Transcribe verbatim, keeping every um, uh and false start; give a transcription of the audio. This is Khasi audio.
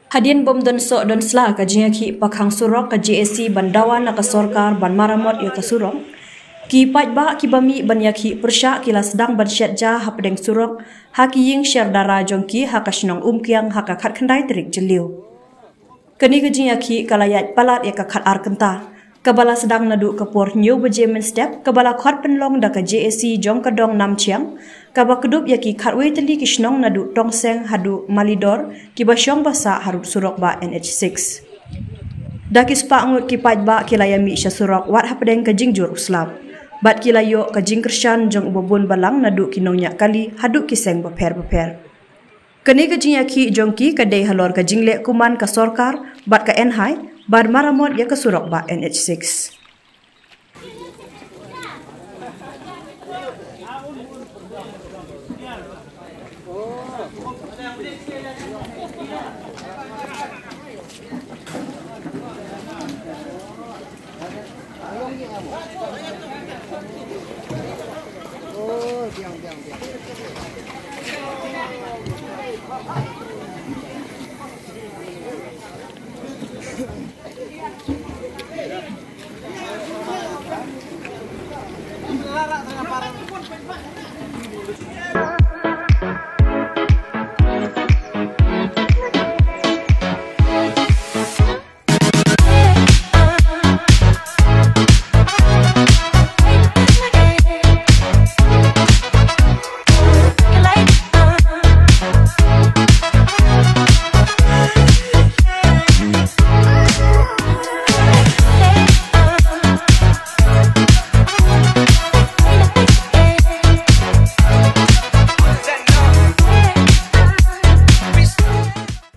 Hadien bym don soh don sla ka jingïakhih pakhang surok ka J A C ban dawa na ka sorkar ban maramot ïa ka surok, ki paidbah kiba mih ban ïakhih pyrshah ki la sdang ban shet ja hapdeng surok ha ki ïing sher dara jong ki ha ka shnong Umkiang ha ka khatkhyndai tarik Jylliew. Kane ka jingïakhih ka la ïaid palat ïa ka khatar kynta, kaba la sdang naduh ka por hynñiew baje mynstep, kaba la khot pynlong da ka J A C jong ka dong Namchiang, kaba kdup ïa ki khatwei tylli ki shnong naduh Tongseng haduh Malidor, kiba shong ba sah harud surok bah N H six. Da ki spah ngut ki paidbah ki la ïamih sha surok wat hapdeng ka jingjur u slap, bad ki la ïoh ka jingkyrshan jong uba bun balang naduh ki nongñiah kali haduh ki seng bapher bapher. Kane ka jingïakhih jong ki ka dei halor ka jingleh kuman ka sorkar bad ka N H I ban maramot ïa ka surok bah N H six.